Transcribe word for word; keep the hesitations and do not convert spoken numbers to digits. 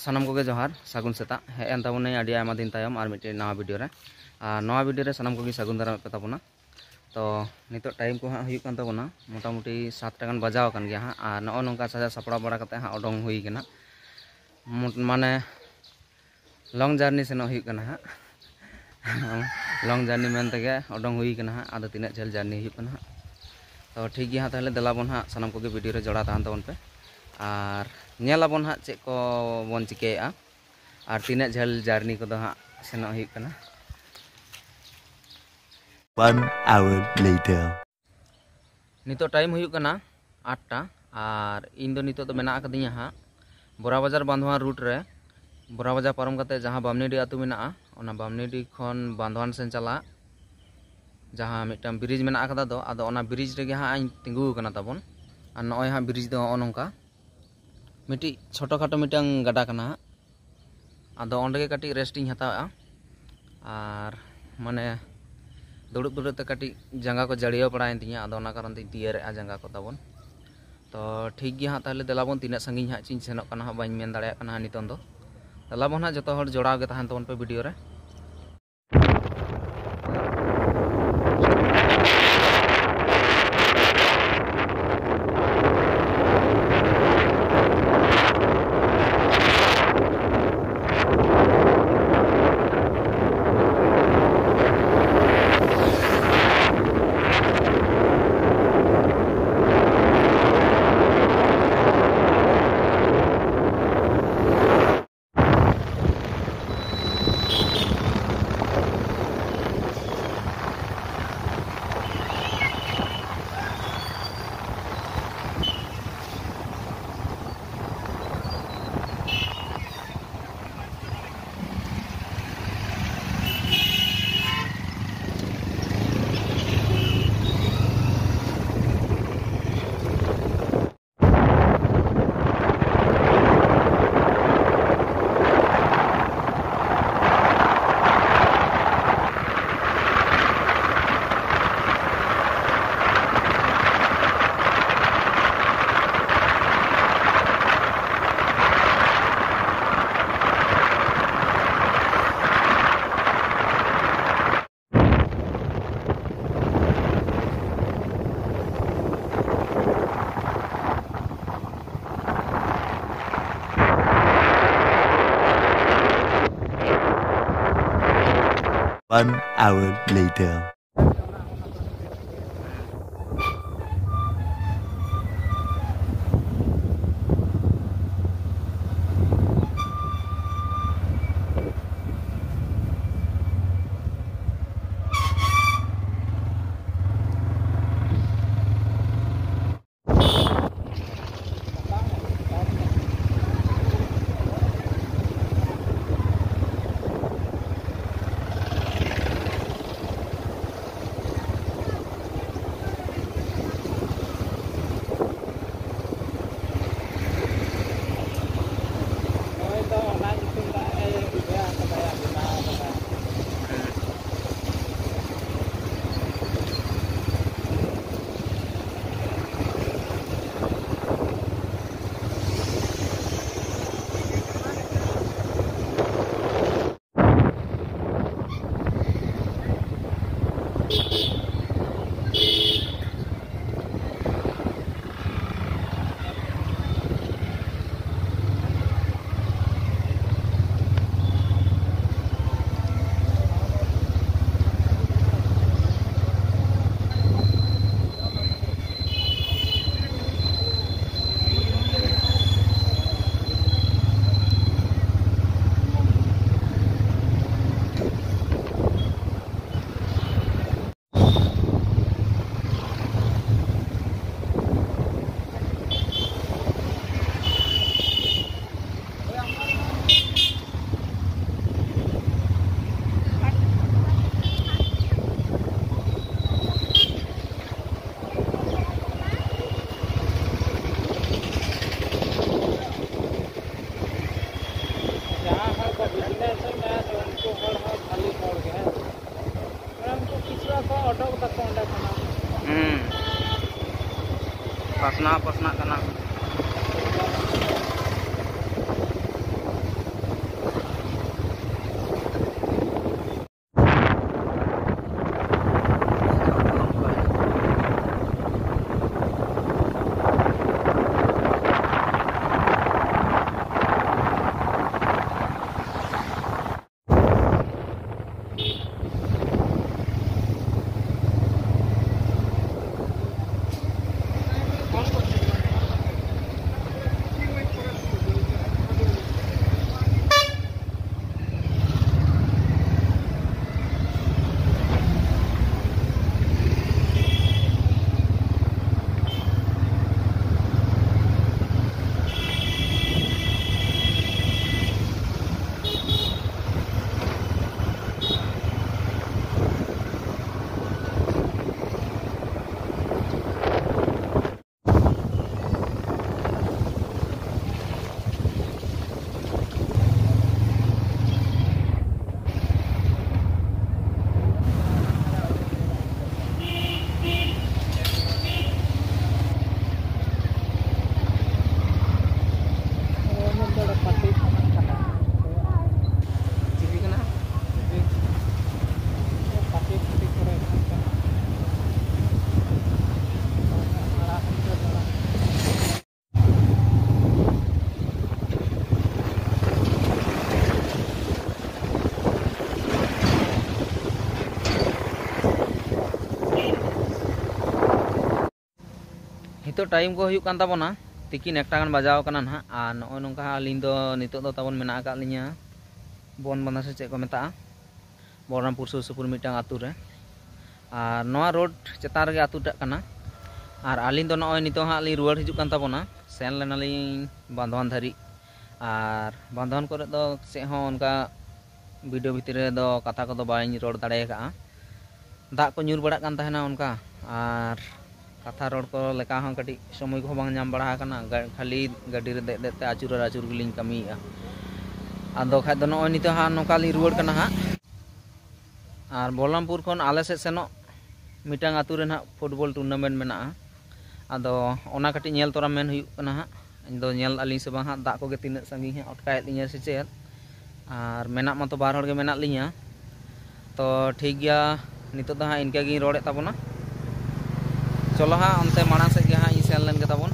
ᱥᱟᱱᱟᱢ ᱠᱚᱜᱮ ᱡᱚᱦᱟᱨ, ᱥᱟᱹᱜᱩᱱ ᱥᱮᱛᱟᱜ᱾ ᱦᱮᱡ ᱮᱱ ᱛᱟᱵᱚᱱᱟᱹᱧ ᱟᱹᱰᱤ ᱟᱭᱢᱟ ᱫᱤᱱ ᱛᱟᱭᱚᱢ ᱟᱨ ᱢᱤᱫᱴᱮᱱ ᱱᱟᱣᱟ ᱵᱷᱤᱰᱤᱭᱳ ᱨᱮ᱾ ᱟᱨ ᱱᱚᱣᱟ ᱵᱷᱤᱰᱤᱭᱳ ᱨᱮ ᱥᱟᱱᱟᱢ ᱠᱚᱜᱮ ᱥᱟᱹᱜᱩᱱ ᱫᱟᱨᱟᱢᱮᱫ ᱯᱮ ᱛᱟᱵᱚᱱᱟ᱾ ᱛᱚ ᱱᱤᱛᱚᱜ ᱴᱟᱭᱤᱢ ᱠᱚ ᱦᱟᱸᱜ ᱦᱩᱭᱩᱜ ᱠᱟᱱ ᱛᱟᱵᱚᱱᱟ ᱢᱚᱴᱟᱢᱩᱴᱤ ᱥᱟᱛᱴᱟ ᱜᱟᱱ ᱵᱟᱡᱟᱣ ᱟᱠᱟᱱ ᱜᱮᱭᱟ ᱦᱟᱸᱜ᱾ ᱟᱨ ᱱᱚᱜᱼᱚ ᱱᱚᱝᱠᱟ ᱥᱟᱡᱟᱣ ᱥᱟᱯᱲᱟᱣ ᱵᱟᱲᱟ ᱠᱟᱛᱮ ᱦᱟᱸᱜ ᱚᱰᱚᱝ ᱦᱩᱭ ᱠᱟᱱᱟ᱾ ᱢᱚᱴ-, ᱢᱟᱱᱮ ᱞᱚᱝ ᱡᱟᱨᱱᱤ ᱥᱮᱱᱚᱜ ᱦᱩᱭᱩᱜ ᱠᱟᱱᱟ ᱦᱟᱸᱜ᱾ ᱞᱚᱝ ᱡᱟᱨᱱᱤ ᱢᱮᱱ ᱛᱮᱜᱮ ᱚᱰᱚᱝ ᱦᱩᱭ ᱠᱟᱱᱟ ᱦᱟᱸᱜ᱾ ᱟᱫᱚ ᱛᱤᱱᱟᱹᱜ ᱡᱷᱟᱹᱞ ᱡᱟᱨᱱᱤ ᱦᱩᱭᱩᱜ ᱠᱟᱱᱟ ᱦᱟᱸᱜ᱾ ᱛᱚ ᱴᱷᱤᱠ ᱜᱮᱭᱟ ᱦᱟᱸᱜ, ᱛᱟᱦᱚᱞᱮ ᱫᱮᱞᱟ ᱵᱚᱱ ᱦᱟᱸᱜ ᱥᱟᱱᱟᱢ ᱠᱚᱜᱮ ᱵᱷᱤᱰᱤᱭᱳ ᱨᱮ ᱡᱚᱲᱟᱣ ᱛᱟᱦᱮᱱ ᱛᱟᱵᱚᱱ ᱯᱮ᱾ ᱟᱨ ᱧᱮᱞ ᱟᱵᱚᱱ ᱦᱟᱸᱜ ᱪᱮᱫ ᱠᱚ ᱵᱚᱱ ᱪᱤᱠᱟᱹᱭᱮᱫᱼᱟ ᱟᱨ ᱛᱤᱱᱟᱹᱜ ᱡᱷᱟᱹᱞ ᱡᱟᱨᱱᱤ ᱠᱚᱫᱚ ᱦᱟᱸᱜ ᱥᱮᱱᱚᱜ ᱦᱩᱭᱩᱜ ᱠᱟᱱᱟ᱾ One hour later. ᱱᱤᱛᱚᱜ ᱴᱟᱭᱤᱢ ᱦᱩᱭᱩᱜ ᱠᱟᱱᱟ ᱟᱴᱴᱟ᱾ ᱟᱨ ᱤᱧ ᱫᱚ ᱱᱤᱛᱚᱜ ᱫᱚ ᱢᱮᱱᱟᱜ ᱟᱠᱟᱫᱤᱧᱟ ᱦᱟᱸᱜ ᱵᱚᱨᱟ ᱵᱟᱡᱟᱨ ᱵᱟᱸᱫᱷᱣᱟᱱ ᱨᱩᱴ ᱨᱮ᱾ ᱵᱚᱨᱟ ᱵᱟᱡᱟᱨ ᱯᱟᱨᱚᱢ ᱠᱟᱛᱮ ᱡᱟᱦᱟᱸ ᱵᱟᱢᱱᱤᱰᱤ ᱟᱹᱛᱩ ᱢᱮᱱᱟᱜᱼᱟ, ᱚᱱᱟ ᱵᱟᱢᱱᱤᱰᱤ ᱠᱷᱚᱱ ᱵᱟᱸᱫᱷᱣᱟᱱ ᱥᱮᱱ ᱪᱟᱞᱟᱜ ᱡᱟᱦᱟᱸ ᱢᱤᱫᱴᱟᱝ ᱵᱨᱤᱡᱽ ᱢᱮᱱᱟᱜ ᱟᱠᱟᱫᱟ ᱫᱚ, ᱟᱫᱚ ᱚᱱᱟ ᱵᱨᱤᱡᱽ ᱨᱮᱜᱮ ᱦᱟᱸᱜ ᱤᱧ ᱛᱤᱸᱜᱩ ᱟᱠᱟᱱᱟ ᱛᱟᱵᱚᱱ᱾ ᱟᱨ ᱱᱚᱜᱼᱚᱭ ᱦᱟᱸᱜ ᱵᱨᱤᱡᱽ ᱫᱚ ᱱᱚᱜᱼᱚ ᱱᱚᱝᱠᱟ ᱢᱤᱫᱴᱤᱡ ᱪᱷᱳᱴᱳ ᱠᱷᱟᱴᱳ ᱢᱤᱫᱴᱟᱝ ᱜᱟᱰᱟ ᱠᱟᱱᱟ ᱦᱟᱸᱜ᱾ ᱟᱫᱚ ᱚᱸᱰᱮ ᱜᱮ ᱠᱟᱹᱴᱤᱡ ᱨᱮᱥᱴ ᱤᱧ ᱦᱟᱛᱟᱣᱮᱫᱼᱟ᱾ ᱟᱨ ᱢᱟᱱᱮ ᱫᱩᱲᱩᱵ ᱫᱩᱲᱩᱵ ᱛᱮ ᱠᱟᱹᱴᱤᱡ ᱡᱟᱸᱜᱟ ᱠᱚ ᱡᱟᱹᱲᱭᱟᱹᱣ ᱯᱟᱲᱟᱭᱮᱱ ᱛᱤᱧᱟᱹ, ᱟᱫᱚ ᱚᱱᱟ ᱠᱟᱨᱚᱱ ᱛᱮᱧ ᱛᱤᱭᱟᱹᱨᱮᱜᱼᱟ ᱡᱟᱸᱜᱟ ᱠᱚ ᱛᱟᱵᱚᱱ᱾ ᱛᱚ ᱴᱷᱤᱠ ᱜᱮᱭᱟ ᱦᱟᱸᱜ, ᱛᱟᱦᱚᱞᱮ ᱫᱮᱞᱟ ᱵᱚᱱ ᱛᱤᱱᱟᱹᱜ ᱥᱟᱺᱜᱤᱧ ᱦᱟᱸᱜ ᱪᱤᱧ ᱥᱮᱱᱚᱜ ᱠᱟᱱᱟ ᱦᱟᱸᱜ, ᱵᱟᱹᱧ ᱢᱮᱱ ᱫᱟᱲᱮᱭᱟᱜ ᱠᱟᱱᱟ ᱦᱟᱸᱜ ᱱᱤᱛᱚᱝ ᱫᱚ᱾ ᱫᱮᱞᱟ ᱵᱚᱱ ᱦᱟᱸᱜ ᱡᱚᱛᱚ ᱦᱚᱲ ᱡᱚᱲᱟᱣ ᱜᱮ ᱛᱟᱦᱮᱱ ᱛᱟᱵᱚᱱ ᱯᱮ ᱵᱷᱤᱰᱤᱭᱳ ᱨᱮ᱾ One hour later. ᱦᱳᱭ ᱫᱚ ᱚᱱᱟ ᱧᱩᱛᱩᱢ ᱫᱟᱜ ᱮ ᱤᱭᱟᱹ ᱟᱠᱟᱫᱟᱭᱟ, ᱵᱮᱱᱟᱣ ᱟᱠᱟᱫᱟᱭ᱾ ᱡᱟᱦᱟᱸ ᱦᱚᱲ ᱠᱚ ᱵᱤᱡᱽᱱᱮᱥ ᱮᱫᱟ, ᱛᱚ ᱩᱱᱠᱩ ᱦᱚᱲ ᱦᱚᱸ ᱵᱷᱟᱞᱤ ᱦᱚᱲ ᱜᱮ, ᱦᱮᱸ᱾ ᱚᱱᱟ ᱩᱱᱠᱩ ᱠᱤᱪᱷᱩ ᱠᱚ ᱚᱰᱚᱠ ᱫᱟᱠᱚ ᱚᱸᱰᱮ ᱠᱷᱚᱱᱟᱜ᱾ ᱦᱩᱸ᱾ ᱯᱟᱥᱱᱟᱣ ᱯᱟᱥᱱᱟᱜ ᱠᱟᱱᱟ᱾ ᱱᱤᱛᱚᱜ ᱴᱟᱭᱤᱢ ᱠᱚ ᱦᱩᱭᱩᱜ ᱠᱟᱱ ᱛᱟᱵᱚᱱᱟ, ᱛᱤᱠᱤᱱ ᱮᱠᱴᱟ ᱜᱟᱱ ᱵᱟᱡᱟᱣ ᱠᱟᱱᱟ ᱱᱟᱦᱟᱜ᱾ ᱟᱨ ᱱᱚᱜᱼᱚᱭ ᱱᱚᱝᱠᱟ ᱦᱟᱸᱜ ᱟᱹᱞᱤᱧ ᱫᱚ ᱱᱤᱛᱚᱜ ᱫᱚ ᱛᱟᱵᱚᱱ ᱢᱮᱱᱟᱜ ᱟᱠᱟᱫ ᱞᱤᱧᱟ ᱵᱚᱱ ᱵᱟᱸᱫᱷᱟ ᱥᱮ ᱪᱮᱫ ᱠᱚ ᱢᱮᱛᱟᱜᱼᱟ, ᱵᱚᱞᱨᱟᱢᱯᱩᱨ ᱥᱩᱨ ᱥᱩᱯᱩᱨ ᱢᱤᱫᱴᱟᱝ ᱟᱹᱛᱩ ᱨᱮ᱾ ᱟᱨ ᱱᱚᱣᱟ ᱨᱳᱰ ᱪᱮᱛᱟᱱ ᱨᱮᱜᱮ ᱟᱹᱛᱩ ᱴᱟᱜ ᱠᱟᱱᱟ᱾ ᱟᱨ ᱟᱹᱞᱤᱧ ᱫᱚ ᱱᱚᱜᱼᱚᱭ ᱱᱤᱛᱚᱜ ᱦᱟᱸᱜ ᱞᱤᱧ ᱨᱩᱣᱟᱹᱲ ᱦᱤᱡᱩᱜ ᱠᱟᱱ ᱛᱟᱵᱚᱱᱟ᱾ ᱥᱮᱱ ᱞᱮᱱᱟᱞᱤᱧ ᱵᱟᱸᱫᱷᱣᱟᱱ ᱫᱷᱟᱹᱨᱤᱡ᱾ ᱟᱨ ᱵᱟᱸᱫᱷᱣᱟᱱ ᱠᱚᱨᱮ ᱫᱚ ᱪᱮᱫ ᱦᱚᱸ ᱚᱱᱠᱟ ᱵᱷᱤᱰᱤᱭᱳ ᱵᱷᱤᱛᱨᱤ ᱨᱮᱫᱚ ᱠᱟᱛᱷᱟ ᱠᱚᱫᱚ ᱵᱟᱹᱧ ᱨᱚᱲ ᱫᱟᱲᱮ ᱟᱠᱟᱫᱼᱟ᱾ ᱫᱟᱜ ᱠᱚ ᱧᱩᱨ ᱵᱟᱲᱟᱜ ᱠᱟᱱ ᱛᱟᱦᱮᱱᱟ ᱚᱱᱠᱟ, ᱟᱨ ᱠᱟᱛᱷᱟ ᱨᱚᱲ ᱠᱚ ᱞᱮᱠᱟ ᱦᱚᱸ ᱠᱟᱹᱴᱤᱡ ᱥᱚᱢᱚᱭ ᱠᱚᱦᱚᱸ ᱵᱟᱝ ᱧᱟᱢ ᱵᱟᱲᱟ ᱟᱠᱟᱱᱟ᱾ ᱜᱟ- ᱠᱷᱟᱹᱞᱤ ᱜᱟᱹᱰᱤ ᱨᱮ ᱫᱮᱡ ᱫᱮᱡ ᱛᱮ ᱟᱹᱪᱩᱨ ᱟᱨ ᱟᱹᱪᱩᱨ ᱜᱮᱞᱤᱧ ᱠᱟᱹᱢᱤᱭᱮᱫᱼᱟ᱾ ᱟᱫᱚ ᱠᱷᱟᱡ ᱫᱚ ᱱᱚᱜᱼᱚᱭ ᱱᱤᱛᱚᱜ ᱦᱟᱸᱜ ᱱᱚᱝᱠᱟ ᱞᱤᱧ ᱨᱩᱣᱟᱹᱲ ᱠᱟᱱᱟ ᱦᱟᱸᱜ᱾ ᱟᱨ ᱵᱚᱞᱨᱟᱢᱯᱩᱨ ᱠᱷᱚᱱ ᱟᱞᱮ ᱥᱮᱫ ᱥᱮᱱᱚᱜ ᱢᱤᱫᱴᱟᱝ ᱟᱹᱛᱩ ᱨᱮ ᱱᱟᱦᱟᱜ ᱯᱷᱩᱴᱵᱚᱞ ᱴᱩᱨᱱᱟᱢᱮᱱᱴ ᱢᱮᱱᱟᱜᱼᱟ᱾ ᱟᱫᱚ ᱚᱱᱟ ᱠᱟᱹᱴᱤᱡ ᱧᱮᱞ ᱛᱚᱨᱟ ᱢᱮᱱ ᱦᱩᱭᱩᱜ ᱠᱟᱱᱟ ᱦᱟᱸᱜ᱾ ᱤᱧ ᱫᱚ ᱧᱮᱞ ᱟᱹᱞᱤᱧ ᱥᱮ ᱵᱟᱝ ᱦᱟᱸᱜ, ᱫᱟᱜ ᱠᱚᱜᱮ ᱛᱤᱱᱟᱹᱜ ᱥᱟᱺᱜᱤᱧ ᱦᱟᱸᱜ ᱚᱴᱠᱟᱭᱮᱫ ᱞᱤᱧᱟᱹ ᱥᱮ ᱪᱮᱫ᱾ ᱟᱨ ᱢᱮᱱᱟᱜ ᱢᱟᱛᱚ ᱵᱟᱨ ᱦᱚᱲ ᱜᱮ ᱢᱮᱱᱟᱜ ᱞᱤᱧᱟ᱾ ᱛᱚ ᱴᱷᱤᱠ ᱜᱮᱭᱟ, ᱱᱤᱛᱚᱜ ᱫᱚ ᱦᱟᱸᱜ ᱤᱱᱠᱟᱹ ᱜᱤᱧ ᱨᱚᱲᱮᱫ ᱛᱟᱵᱚᱱᱟ᱾ ᱪᱚᱞᱚ ᱦᱟᱸᱜ ᱚᱱᱛᱮ ᱢᱟᱲᱟᱝ ᱥᱮᱫ ᱜᱮ ᱦᱟᱸᱜ ᱤᱧ ᱥᱮᱱ ᱞᱮᱱ ᱜᱮ ᱛᱟᱵᱚᱱ᱾